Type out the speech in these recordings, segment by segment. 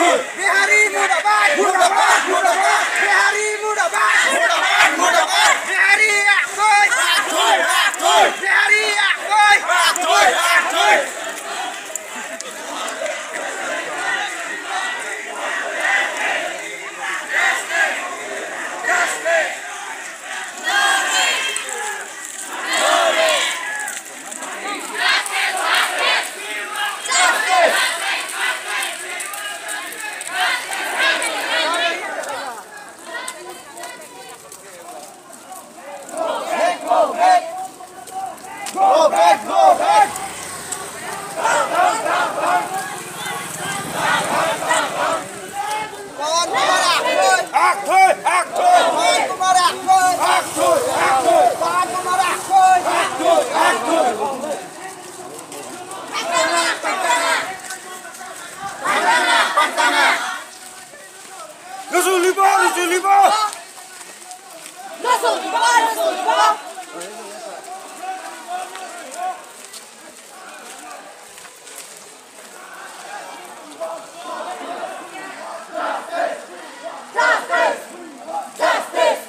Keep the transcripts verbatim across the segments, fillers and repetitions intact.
Bihari murdabad! Murdabad! Murdabad! Bihari murdabad! Murdabad! Murdabad! Bihari aksoi! Aksoi! Aksoi! Bihari aksoi! Aksoi! Aksoi! Go back, go back! Pawan Kumar aksoi! Aksoi, aksoi! Pawan Kumar aksoi! Aksoi, aksoi! Pawan Kumar aksoi! Aksoi, aksoi! Laso liba, laso liba! Laso liba, laso liba! Justice! Justice!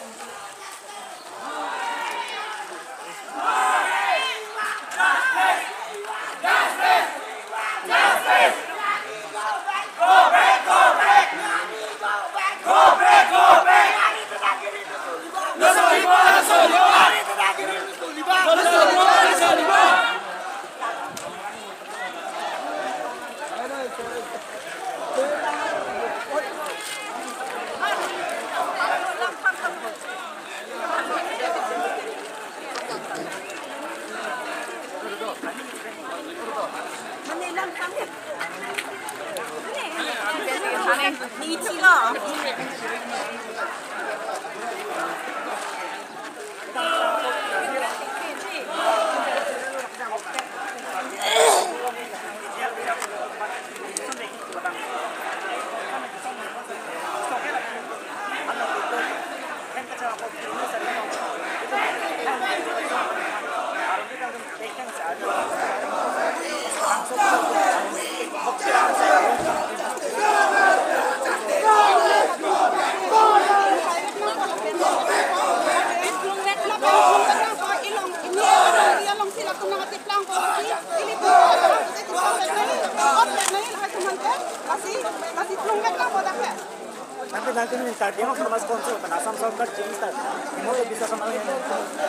Nanti, nanti ini tadi yang sama sponsor, karena sama-sama kan jenis tadi. Ini mau bisa sama yang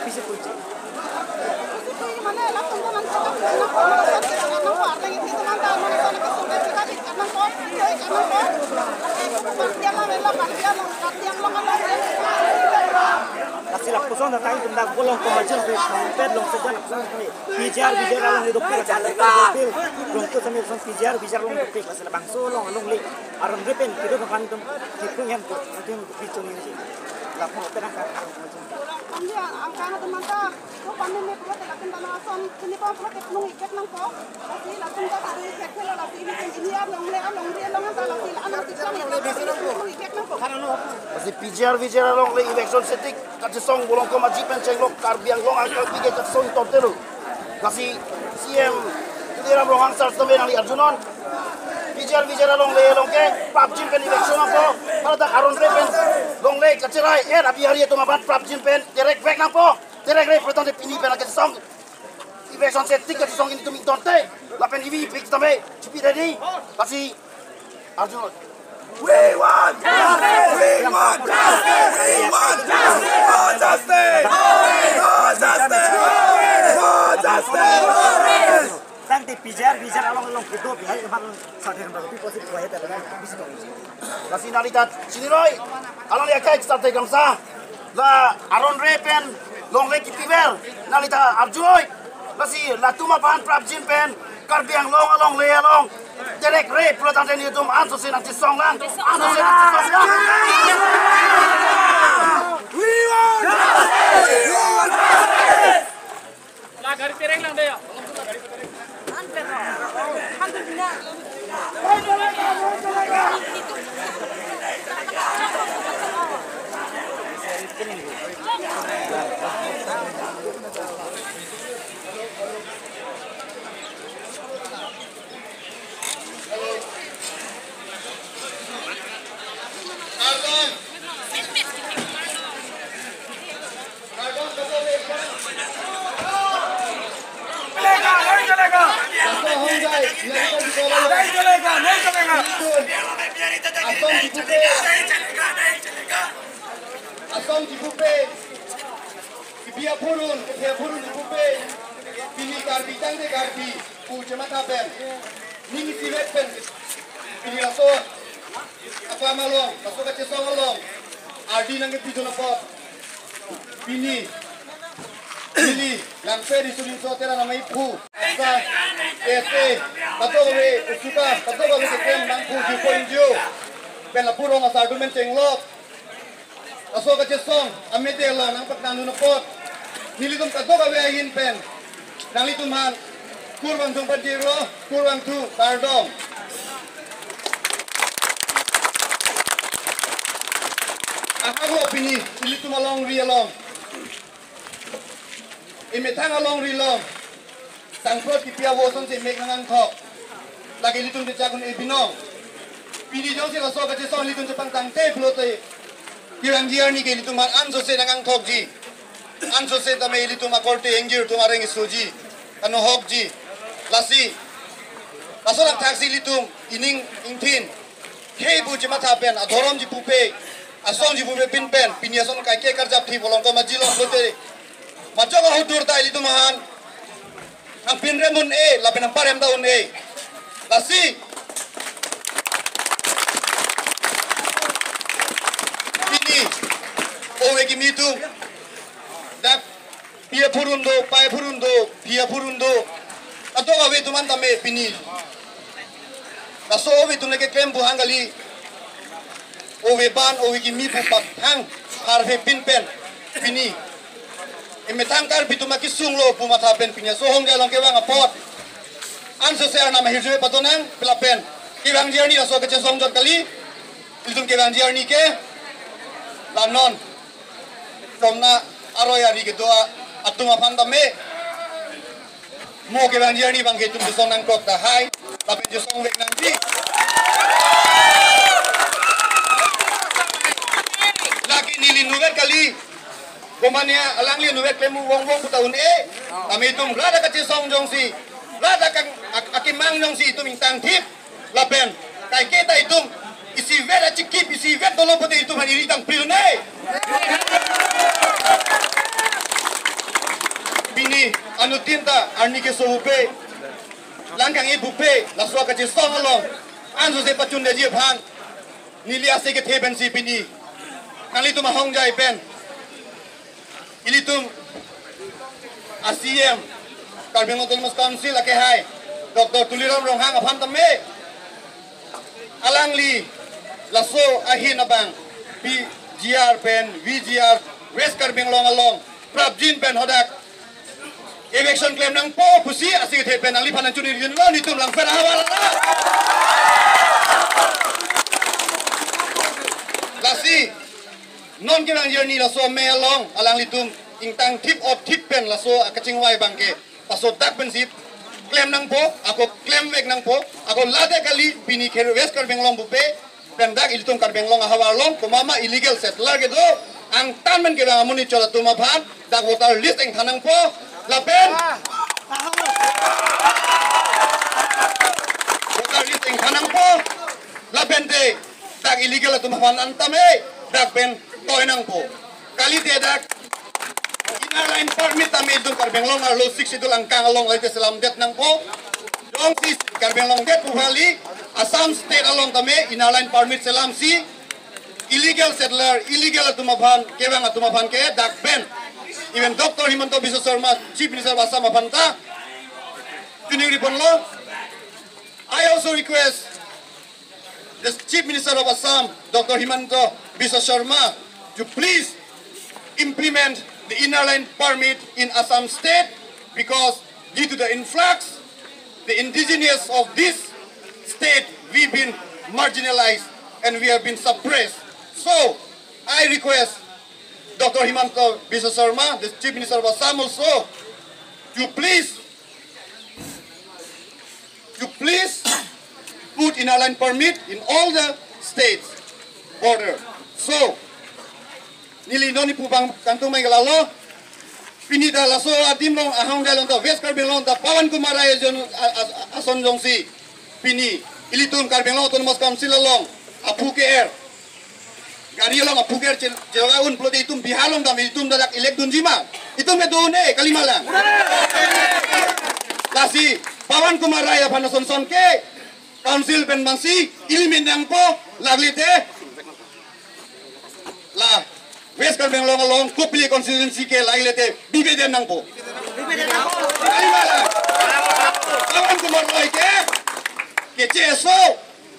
bisa kunci. Lasi lapuson datang tunda bolong kemajuan di pet long sejak lapuson kami. P G R, P G R along hidup kita, kita, kita, long tu sami son P G R, P G R along hidup kita, sila bangso long, long le. Aron repen, kita depan tum, kita yang tu, itu yang tu, itu yang tu. Lapor kita nak. Kami angka na teman ta, to kami ni pulo telakin tanah ason, sini pa pulo tek nung iket nangpo. Lasi langsung ta tadi iket lo, lasi ini ini ya long le, long le, long ta lasi la anak siswa ni nung iket nangpo. Lasi P G R V G R along le election setik kachesong bolong komaji pen chenglok Karbi Anglong angkang pige kachesong tor telo. Lasi C M Tuliram Ronghang sar sitame nangli arjunon. P G R V G R along le along ke prapjin pen election apo. Hala ta aron re pen long le kacherai er a-Bihari atum aphan prapjin pen terek vek nangpo. Terek re pulotangte pini pen kachesong election setik kachesong ilitum ingtonte. Lapen ivi pik tame chipi ready. Lasi arjun. We want justice! We want justice! We want justice! No justice! No justice! No justice! No justice! Tangte P G R, P G R along along kedo Bihari kemang sa theng bagi posisi kuai ta dengan bisi tong. Lasi nangli ta chiniroi, alangli akai start te kamsa. La aron re pen long le kipi ver, nangli ta arjunoi. Lasi latum aphan prapjin pen Karbi Anglong along le along terek re pulotangte nelitum anso si nangchesong lang, anso si nangchesong lang. We want justice! We want justice! La gari tereng lang deh ya. Asong chipupe. Asong chipupe. Kipi aphurun, kipi aphurun chipupe. Pini Karbi tangte Karbi pu chematha pen, ning isivet pen, pini laso aklam along, laso kachesong along ardi nangkepidun apot, pini neli Langpher Riso Nimso Terang Amei aphu, ASA, KSA, kadokave usuka, kadokave keklem nangphu jupo injo pen lapu rong asar dumen chenglok. Laso kachesong amede along nangpaknangdun apot, nelitum kadokave ahin pen nanglitum aphan kurvangthu pajirlo, kurvangthu, kardom. Ahaklo pini ilitum alongri along, emethang alongri along, sangprot kipi avo asonsi mek nangkangthok. Lake ilitum kechak un-e binong. Pini jongsi laso kachesong ilitum chepangtangte pulote, kevangji arni ke ilitum aphan ansose nangkangthokji. Ansose tame ilitum akorte ingjir atum areng isoji, kanohokji. Lasi laso langthaksi ilitum ining ingthin khei pu chematha pen, adhorom chipupe, asong chipupe pin pen, pini ason kaike karjap thi bolong ko majilong pulote, majok ahotur ta ilitum aphan nangpinrem un-e, lapen nangparem ta un-e. Lasi pini ove kimi atum, dak pi aphurun do, pai aphurun do, phi aphurun do, kadokave atum an tame pini laso ove atum le keklem pu hang kali. Ove ban, ove kimi pu pathang harve pin pen, pini emethang Karbi atum akesung lo pu matha pen pini laso ahongjai along kevang apot, ansose Arnam ahirjume patonang, lapen kevangji arni laso kachesong jot kali. Ilitum kevangji arni ke la non tomna aroi ari kedo atum aphan tame mo kevangji arni abang ke itum chesong nangkrok tahai, lapen chesongvek nangji. Lake neli inutvet kali, komane alangli inutvet klem vongvong puta un-e. Tame itum ladak kachesong jongsi, ladak ak-, ak-, akemang jongsi itum ingtangthip, lapen kaike ta itum isivet achikip, isivet dolo pulote itum aphan iri tangpil un-e. Pini anuttin ta arni keso pupe, lang kang-e pupe, laso kachesong along ansose pachundeji aphan neli ase kethe pensi pini nanglitum ahongjai pen ilitum a-CEM, Karbi Anglong Autonomous Council akehai, Doctor Tuliram Ronghang aphan tame, alangli laso ahin abang PGR pen VGR West Karbi Anglong along prapjin pen hadak eviction klem nangpo pusi ase kethe pen nangliphan nangchunirjinlo, netum Langpher ahavar. Lasi non kevangji arni laso amei along alanglitum ingtangthip otthip pen laso akachingvai abang ke, laso dak pensi klem nangpo, ako klemvek nangpo, ako ladak kali pini ke West Karbi Anglong pupe, pen dak ilitum Karbi Anglong ahavar along komat ma illegal settler kedo, angtan pen kevang amonit chot atum aphan dak voter list ingthan nangpo, lapen voter list ingthan nangpo, lapen te dak illegal atum aphan an tame dak pen toi nangpo. Kalite dak Inner Line Permit tame itum Karbi Anglong arlo Sixth Schedule angkang along lake selamdet nangpo. Jongsi Karbi Anglong det pu kali, Assam State along tame Inner Line Permit selamsi illegal settler, illegal atum aphan, kevang atum aphan ke dak pen even Doctor Himanta Biswa Sarma, Chief Minister of Assam aphan ta chuningri ponlo. I also request the Chief Minister of Assam, Doctor Himanta Biswa Sarma, to please implement the Inner Line Permit in Assam State, because due to the influx, the indigenous of this state, we've been marginalized and we have been suppressed. So, I request Doctor Himanta Biswa Sarma, the Chief Minister of Assam also, to please to please put Inner Line Permit in all the states border. So, neli non ipu abang kangtung mai ke lalo, pini ta laso adim along ahongjai along ta West Karbi Anglong ta Pawan Kumar Rai ajon a-, a-, ason jongsi pini ilitum Karbi Anglong Autonomous Council along aphu ke-er. Gari along aphu ke-er chil-, chilga un pulote itum Bihar along dam itum dak elect dunji ma. Itum ke do-un-e kali ma lang. Lasi Pawan Kumar Rai aphan ason son ke council pen bangsi eliminate nangpo, lagli te la West Karbi Anglong along Kopili constituency ke lagli te bibeden nangpo. Kali ma lang. Pawan Kumar Rai ke, ke C S O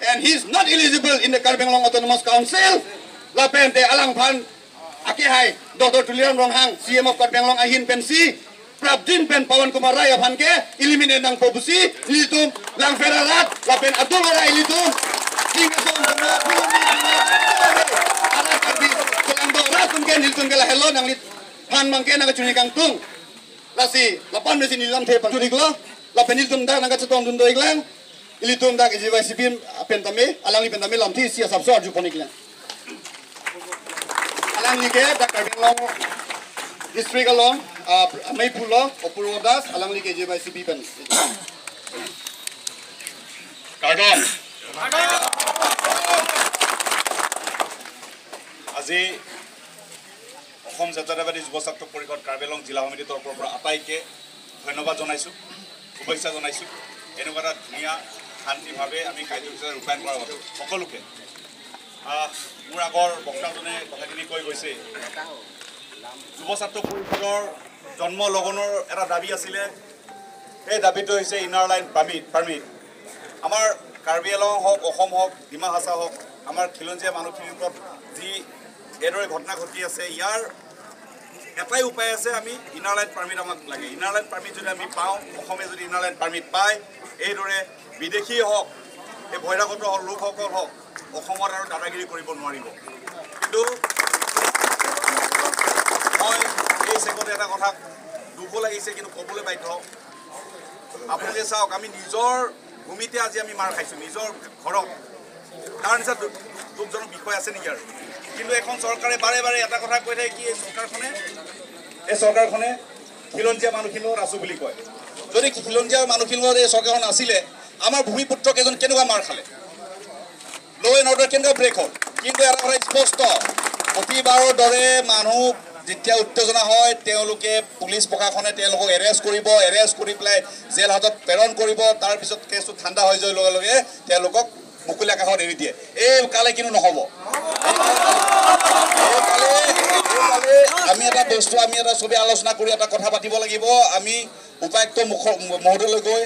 and he is not eligible in the Karbi Anglong Autonomous Council. Lapen te alangphan akehai Doctor Tuliram Ronghang, C M of Karbi Anglong ahin pensi prapjin pen Pawan Kumar Rai aphan ke eliminate nangpo pusi nelitum Langpher arat lapen atum arai nelitum King Asom Dona, Pulumi Dona, arat Karbi Anglong arat atum ke nelitum ke lahelo nangliphan abang ke nangkachini kangtung. Lasi lapu-an pensi neli lamthe pangchun-iklo, lapen nelitum dak nangkachetongdun do-iklang. Ilitum dak A J Y C P pen tame, alangli pen tame lamthe isi asapso arjupon-iklang. Alangli ke dak Karbi Anglong district along, ah, amei pulo, Apurva Das, alangli ke A J Y C P pen. Kardom. আজি অসম জাতীয়তাবাদী যুৱ ছাত্ৰ পৰিষদ কাৰ্বি আংলং জিলা সমিতিৰ তৰফৰ পৰা আটাইকে ধন্যবাদ জনাইছোঁ, শুভেচ্ছা জনাইছোঁ। এনেকুৱা এটা ধুনীয়া শান্তিভাৱে আমি কাৰ্যসূচী ৰূপায়ণ কৰাৰ বাবে সকলোকে। আহ, মোৰ আগৰ বক্তাজনে কথাখিনি কৈ গৈছে। যুৱ ছাত্ৰ পৰিষদৰ জন্ম লগনৰ এটা দাবী আছিলে, সেই দাবীটো হৈছে ইনাৰ লাইন পাৰ্মিট, পাৰ্মিট। আমাৰ কাৰ্বি আংলং হওক, অসম হওক, ডিমা হাছাও হওক, আমাৰ খিলঞ্জীয়া মানুহখিনিৰ ওপৰত যি এইদৰে ঘটনা ঘটি আছে, ইয়াৰ এটাই উপায় আছে, আমি ইনাৰ লাইন পাৰ্মিট আমাক লাগে। ইনাৰ লাইন পাৰ্মিট যদি আমি পাওঁ, অসমে যদি ইনাৰ লাইন পাৰ্মিট পায়, এইদৰে বিদেশী হওক, এই বহিৰাগত হওক, লোকসকল হওক, অসমত আৰু দাদাগিৰি কৰিব নোৱাৰিব। কিন্তু মই এই চেগতে এটা কথা দুখো লাগিছে, কিন্তু ক'বলৈ বাধ্য। আপোনালোকে চাওক, আমি নিজৰ ভূমিতে আজি আমি মাৰ খাইছোঁ, নিজৰ ঘৰত। তাৰ নিচিনা দুখ-, দুখজনক বিষয় আছে নেকি আৰু? কিন্তু এখন চৰকাৰে বাৰে বাৰে এটা কথা কৈ থাকে কি এই চৰকাৰখনে, এই চৰকাৰখনে খিলঞ্জীয়া মানুহখিনিৰ লগত আছোঁ বুলি কয়। যদি খিলঞ্জীয়া মানুহখিনিৰ লগত এই চৰকাৰখন আছিলে, আমাৰ ভূমিপুত্ৰ কেইজন কেনেকুৱা মাৰ খালে? ল' এণ্ড অৰ্ডাৰ কেনেকুৱা ব্ৰেক হ'ল? কিন্তু এটা কথা স্পষ্ট, প্ৰতিবাৰৰ দৰে মানুহ যেতিয়া উত্তেজনা হয়, তেওঁলোকে, পুলিচ প্ৰশাসনে তেওঁলোকক এৰেষ্ট কৰিব, এৰেষ্ট কৰি পেলাই জেল হাজত প্ৰেৰণ কৰিব, তাৰ পিছত কেছটো ঠাণ্ডা হৈ যোৱাৰ লগে লগে তেওঁলোকক মুকলি আকাশত এৰি দিয়ে। এই কালে কিন্তু নহ'ব। এই কালে, এই কালে আমি এটা বস্তু, আমি এটা চবেই আলোচনা কৰি এটা কথা পাতিব লাগিব। আমি উপায়ুক্ত মুখ-, মহোদয়লৈ গৈ,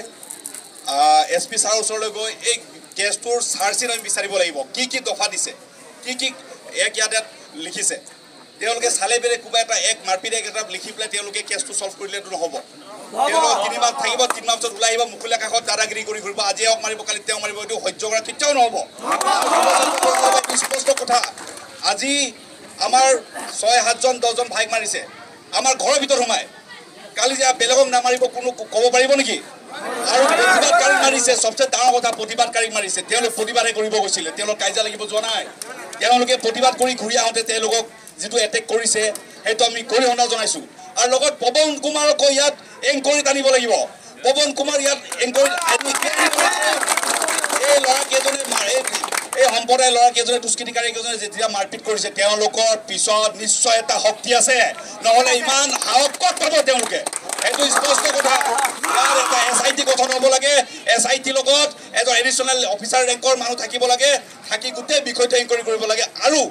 আহ, এছ পি ছাৰৰ ওচৰলৈ গৈ এই কেছটোৰ চাৰ্জশ্বিট আমি বিচাৰিব লাগিব। কি কি দফা দিছে, কি কি এক ইয়াত ইয়াত লিখিছে, তেওঁলোকে চালে বেৰে কোনোবা এটা এক মাৰপিট এক এটা লিখি পেলাই তেওঁলোকে কেছটো ছল্ভ কৰিলেতো নহ'ব। তেওঁলোকক তিনিমাহ থাকিব, তিনিমাহ পিছত ওলাই আহিব, মুকলি আকাশত দাদাগিৰি কৰি ঘূৰিব। আজি এওঁক মাৰিব, কালি তেওঁক মাৰিব, এইটো সহ্য কৰা কেতিয়াও নহ'ব। স্পষ্ট কথা, আজি আমাৰ ছয় সাতজন দহজন ভাইক মাৰিছে, আমাৰ ঘৰৰ ভিতৰত সোমাই। কালি যে বেলেগক নামাৰিব, কোনো ক-, ক'ব পাৰিব নেকি? আৰু প্ৰতিবাদকাৰীক মাৰিছে, সবচে ডাঙৰ কথা প্ৰতিবাদকাৰীক মাৰিছে। তেওঁলোক প্ৰতিবাদে কৰিব গৈছিলে, তেওঁলোক কাজিয়া লাগিব যোৱা নাই। তেওঁলোকে প্ৰতিবাদ কৰি ঘূৰি আহোঁতে তেওঁলোকক যিটো এটেক কৰিছে, সেইটো আমি গৰিহণা জনাইছোঁ। আৰু লগত পৱন কুমাৰকো ইয়াত এংকৰিত আনিব লাগিব। পৱন কুমাৰ ইয়াত এংকৰিত আনি কিয় আনিব লাগিব? এই ল'ৰাকেইজনে মাৰ-, এই, এই সম্প্ৰদায়ৰ ল'ৰাকেইজনে, দুষ্কৃতিকাৰীকেইজনে যেতিয়া মাৰপিট কৰিছে, তেওঁলোকৰ পিছত নিশ্চয় এটা শক্তি আছে, নহ'লে ইমান সাহস ক'ত পাব তেওঁলোকে? সেইটো স্পষ্ট কথা। ইয়াৰ এটা এছ আই টি গঠন হ'ব লাগে, এছ আই টিৰ লগত এজন এডিশ্যনেল অফিচাৰ ৰেংকৰ মানুহ থাকিব লাগে, থাকি গোটেই বিষয়টো এংকৰি কৰিব লাগে। আৰু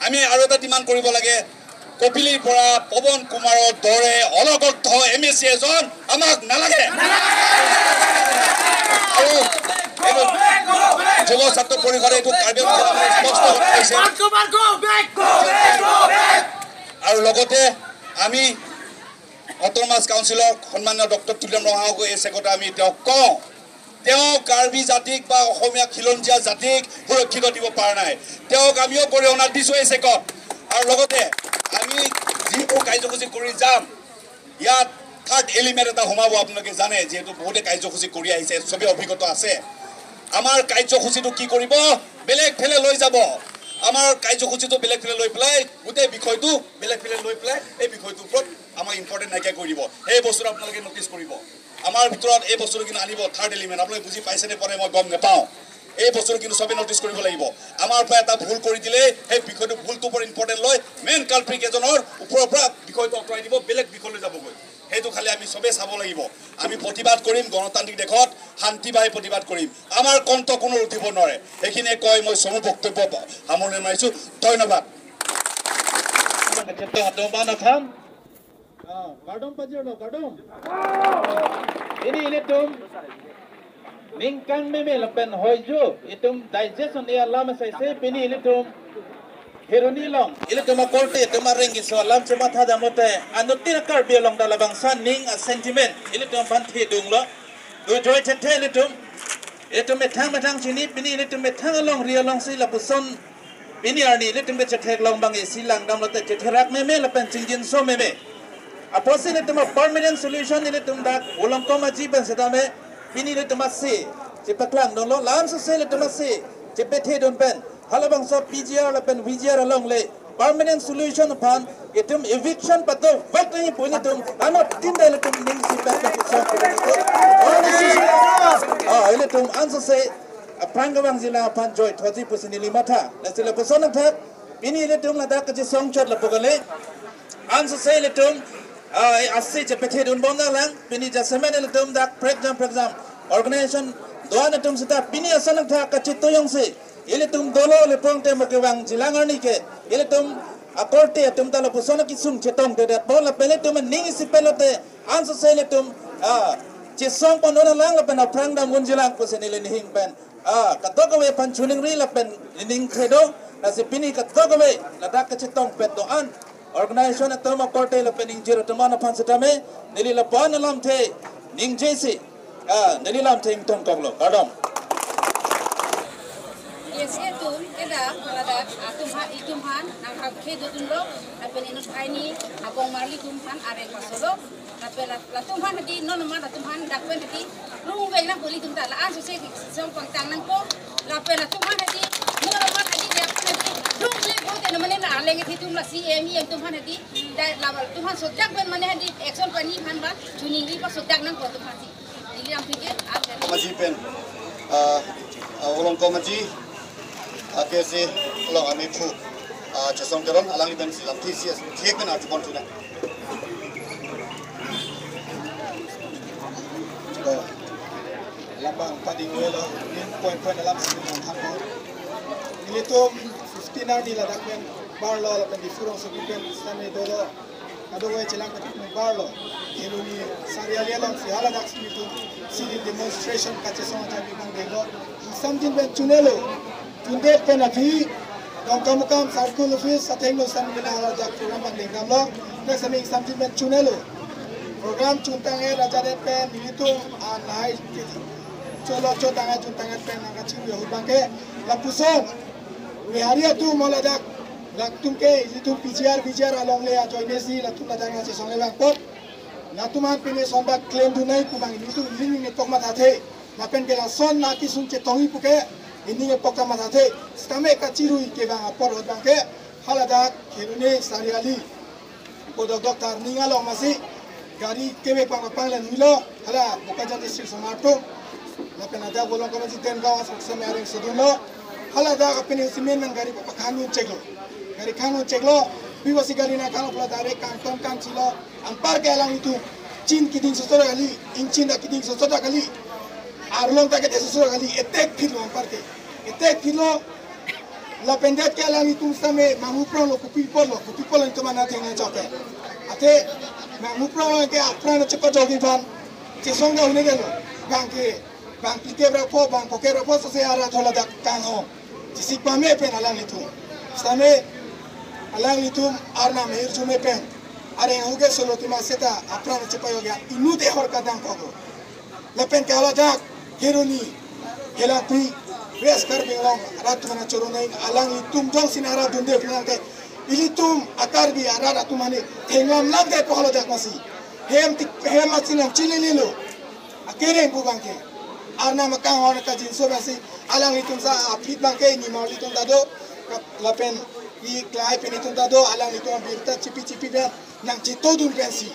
আমি আৰু এটা ডিমাণ্ড কৰিব লাগে, কপিলিৰ পৰা পৱন কুমাৰৰ দৰে অলগদ্ধ এম এ চি এজন আমাক নালাগে। আৰু এইটো যুৱ ছাত্ৰ পৰিষদে এইটো কাৰ্বি আংলঙত স্পষ্ট কথা কৈছে। আৰু লগতে আমি অট'নমাছ কাউন্সিলৰ সন্মানীয় ডক্টৰ তুলিৰাম ৰংহাঙকো এই চেগতে আমি তেওঁক কওঁ, তেওঁ কাৰ্বি জাতিক বা অসমীয়া খিলঞ্জীয়া জাতিক সুৰক্ষিত দিব পৰা নাই। তেওঁক আমিও গৰিহণা দিছোঁ এই চেগত। আৰু লগতে আমি যিবোৰ কাৰ্যসূচী কৰি যাম, ইয়াত থাৰ্ড এলিমেণ্ট এটা সোমাব, আপোনালোকে জানে, যিহেতু বহুতে কাৰ্যসূচী কৰি আহিছে, চবেই অভিজ্ঞতা আছে। আমাৰ কাৰ্যসূচীটো কি কৰিব, বেলেগ ফালে লৈ যাব। আমাৰ কাৰ্যসূচীটো বেলেগ ফালে লৈ পেলাই, গোটেই বিষয়টো বেলেগ ফালে লৈ পেলাই এই বিষয়টোৰ ওপৰত আমাৰ ইম্পৰ্টেণ্ট নাইকিয়া কৰি দিব। সেই বস্তুটো আপোনালোকে নটিচ কৰিব। আমাৰ ভিতৰত এই বস্তুটো কিন্তু আনিব, থাৰ্ড এলিমেণ্ট। আপোনালোকে বুজি পাইছেনে পোৱা নাই মই গম নাপাওঁ। এই বস্তুটো কিন্তু সবে নটিচ কৰিব লাগিব। আমাৰ পৰা এটা ভুল কৰি দিলে সেই বিষয়টো, ভুলটো বৰ ইম্পৰ্টেণ্ট লয়, মেইন কালপ্ৰিট এজনৰ ওপৰৰ পৰা বিষয়টো আঁতৰাই দিব, বেলেগ বিষয়লৈ যাবগৈ। সেইটো খালি আমি সবে চাব লাগিব। আমি প্ৰতিবাদ কৰিম, গণতান্ত্ৰিক দেশত শান্তিবাহী প্ৰতিবাদ কৰিম। আমাৰ কণ্ঠ কোনো ৰুধিব নোৱাৰে। সেইখিনিয়ে কৈ মই চমু বক্তব্য সামৰণি মাৰিছো। ধন্যবাদ। Kachetong atum aphan. Ah, kardom pajirlo, kardom. Pini ilitum ningkan meme lapen hoijo, itum digestion e alam asai se pini ilitum Kheroni along, ilitum akorte atum areng keso alam chematha dam lote, anuttin Karbi Anglong ta labangso aning a-sentiment ilitum aphan thedunglo. Dojoi chethe ilitum, ilitum methang methang chini, pini ilitum methang alongri alongsi lapuson pini arni ilitum kechethek along bang isi langdam lote chetherak meme lapen chingjinso meme. Apotsi ilitum a-permanent solution ilitum dak Volongkom Aji pen setame pini ilitum ase chepaklang dolo, la-an sose ilitum ase chepethedun pen halabangso P G R lapen V G R along le permanent solution aphan itum eviction pato vak nangji pu ilitum anuttin ta ilitum ning isi pen pen kusong pen ilitum. Oh, ilitum ansose aphrang kevang jila aphan joi thoji pusi neli matha. Lasi lapuson nangthak, pini ilitum ladak kachesong chot lapu kali. Ansose ilitum, ah, ase chepethedun bom nanglang, pini jasemet ilitum dak prekjam prekjam organization do-an atum seta pini ason nangthak kachetoyongsi ilitum dolo lepong te mo kevang jilang arni ke ilitum akorte atum ta lapuson akesung chetongdedetpo lapen ilitum aning isi pen lote ansose ilitum, ah, chesong pon nanglang lapen aphrang dam un jilang pusi neli nihing pen, ah, kadokave aphan choningri lapen nening thedo. Lasi pini kadokave ladak kachetongpet do-an organization atum akorte lapen ingjir atum an aphan setame neli lapu-an alamthe ningjesi, ah, neli lamthe ingtonkoklo. Kardom. Yes, itum ke dak ladak atum ha, itum aphan nangkhakhedunlo, lapen inut aini abong marli atum aphan areng pasolo, lapen la-, latum aphan hadi non ma latum aphan dak pen hadi rung veng nangpo ilitum ta, la-an sose song pangtang nangpo, lapen latum aphan hadi non ma hadi dak pen hadi rung le po te no mane na arleng itum la C M E M atum aphan hadi, dak la latum aphan sodak pen mane hadi action pani aphan ba choningri pasodak nangpo atum aphan si. Neli lamthe ke, ah, Maji pen, ah, ah, Volongkom Aji, ah, K S A along amephu, ah, Chesong Teron, alangli pensi lamthe isi, thiek pen arjupon thunang. Oh, lambang pading welo, nin point point alam si nangthanpo. Ilitum fifteen arni ladak pen barlo lapen Diphu rongsopi pen sitame dolo. Kadokave chelang katup barlo. Kheroni Sariali alongsi haladak si ilitum sit-in demonstration kachesong ajat bang denglo. Ingsamjin pen chunelo. Tundet pen aphi Dongkamukam Circle Office athengno sitame haladak program bang dengdamlo. Next time ingsamjin pen chunelo. Program chuntang e rajadet pen ilitum anai cholo chotang e chuntang e pen nangkachingri ahut bangke lapuson. Bihari atum haladak, latum ke ilitum P G R, V G R along le ajoine si latum ladak nangchesong le bang apot. Latum aphan pine son bak klemdun nai pu bang ilitum ning epok mathathe. Lapen ke lason na kesung chetongji pu ke, ining epok ta mathathe. Sitame kachirui ke bang apor hot bangke, haladak Kheroni Sariali. Kodok doktar ning along masi gari kevek bang kapanglen huilo, hala Bokajan district somar atum. Lapen ada Volongkom Aji Demgaon asok seme areng sedunlo. Haladak apini simen men gari pakhang un cheklo. Gari khang un cheklo. Pi pusi gari nangkhang lo pula direct kangton kangchilo. Anpar ke alanglitum chin keding sosot kali, ingchin ta keding sosot kali. Arlong ta kede sosot kali, etek phitlo anpar ke. Etek phitlo. Lapen det ke alanglitum sitame manghu pronglo, kopi apotlo, kopi apotlo itum ana theng nangchok ke. Athe manghu pronglo ke apran chepajokji aphan chesong ta un-edetlo. Bang ke, bang phlikep ra pho, bang phokep ra pho sose arat haladak kanghon. Chesik pame pen alanglitum. Sitame alanglitum arnam hirjume pen areng ahut ke solo tima seta apran chepajok ya inut ehor kadang kogo. Lapen ke haladak Kheroni, Helangpi, West Karbi Anglong arat atum ana choro nai, alanglitum jongsi nangradunde pulang ke ilitum a-Karbi arat atum ani thenglam lang ke pu haladak masi. Hem tik, hem masi nangchilililo. Akereng pu bangke. Arnam akanghon kajinso masi alanglitum sa aphi bangke ni maulitum ta do. Lapen i klai pini tum ta do, alanglitum abirta chipi chipi pen nangchetongdun pensi.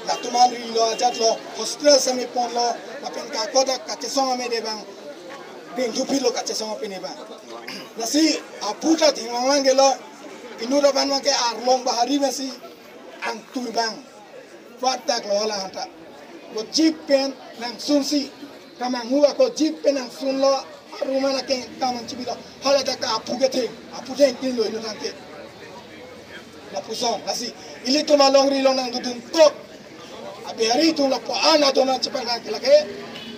Latum an rilo ajatlo, hostel sitame ponlo, lapen kakodak kachesong amede bang Beng jupilo kachesong apini ba. Lasi aphuthak thingwang lang gelo. Inut aban abangke Arlong Bahari masi angtur bang. Watak lo hala hanta. Ko jeep pen nangsunsi. Kamanghu ako jeep pen nangsunlo. Arumana ke kamang chibilo. Hala dak aphu ke thing. Aphu thing tin lo inut abangke. Lapuson, lasi ilitum alongri along nangdodun kok. Abihari atum lapu-an atum nangchepang ke lake.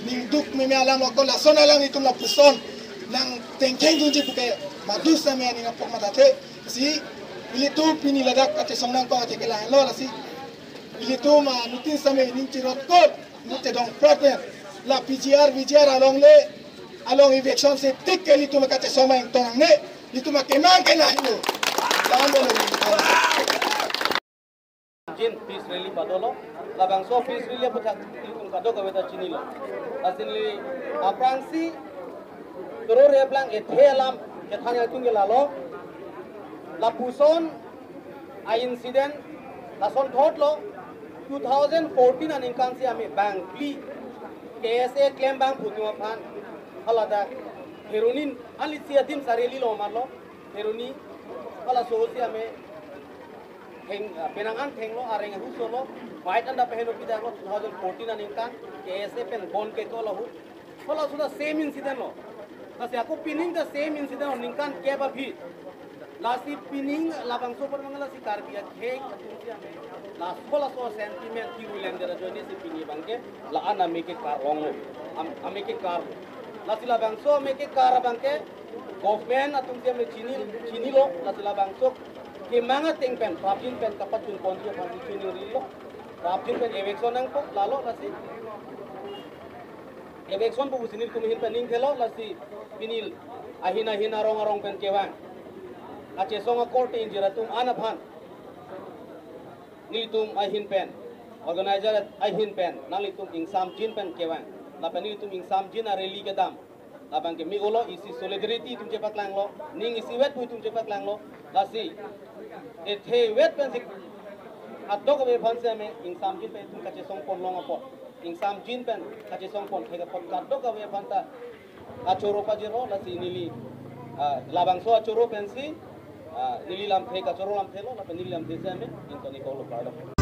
Ningduk meme alam lo ko lason alam itum lapuson nangtengteng dunji puke madu same aning apok madathe. Si ilitum pini ladak kachesong nangkok athe ke lahelo lasi. Ilitum, ah, nutin same ning chirot kot. Nute dong praten. La P G R, V G R along le. Along eviction si tik ke ilitum kachesong ma ingtonang ne. Ilitum akemang ke lahelo. Dam dolo. Jin peace rally padolo. Labangso peace rally aphuthak ilitum kadokave ta chinilo. Lasi neli aphrangsi koro replang ethe alam kethan atum ke lalo. Lapuson a-incident lasonthotlo, two thousand fourteen aningkan si ame bangphli K S A klem bang pu atum aphan haladak Kheroni, alisi adim sa rally lo marlo, Kheroni halaso si ame theng, ah, penang an thenglo, areng ahut solo, fight anda peheno pidaklo two thousand fourteen aningkan K S A pen bon kekok lo ahut. Halaso ta same incident lo. Lasi ako pining ta same incident lo, ningkan kep aphi. Lasi pining labangso apor mangala si Karbi akhei atum si ame. Laso laso sentiment thiruleng dera ajoine si pini abangke la-an ame kekar longlo. Am-, ame kekar. Lasi labangso ame kekar abangke government atum si ame chini, chinilo, lasi labangso kemang ateng pen, prapjin pen kapachun ponji aphan si chinilo. Prapjin pen eviction nangpo, lalo lasi eviction pu pusi nelitum ahin pen ning thelo lasi pini ahin ahin arong arong pen kevang. Kachesong akorte ingjir atum an aphan nelitum ahin pen, organizer ahin pen nanglitum ingsamjin pen kevang. Lapen nelitum ingsamjin a-rally kedam. Labangke me-olo isi solidarity itum chepaklanglo, ning isivet pu itum chepaklanglo. Lasi ethevet pensi kadokave aphan si ame ingsamjin pen itum kachesong pon long apot. Ingsamjin pen kachesong pon thek apot kadokave aphan ta kachoro pajirlo, lasi neli, ah, labangso achoro pensi, ah, neli lamthe kachoro lamthe lo, lapen neli lamthe si ame ingtoni kolo kardom.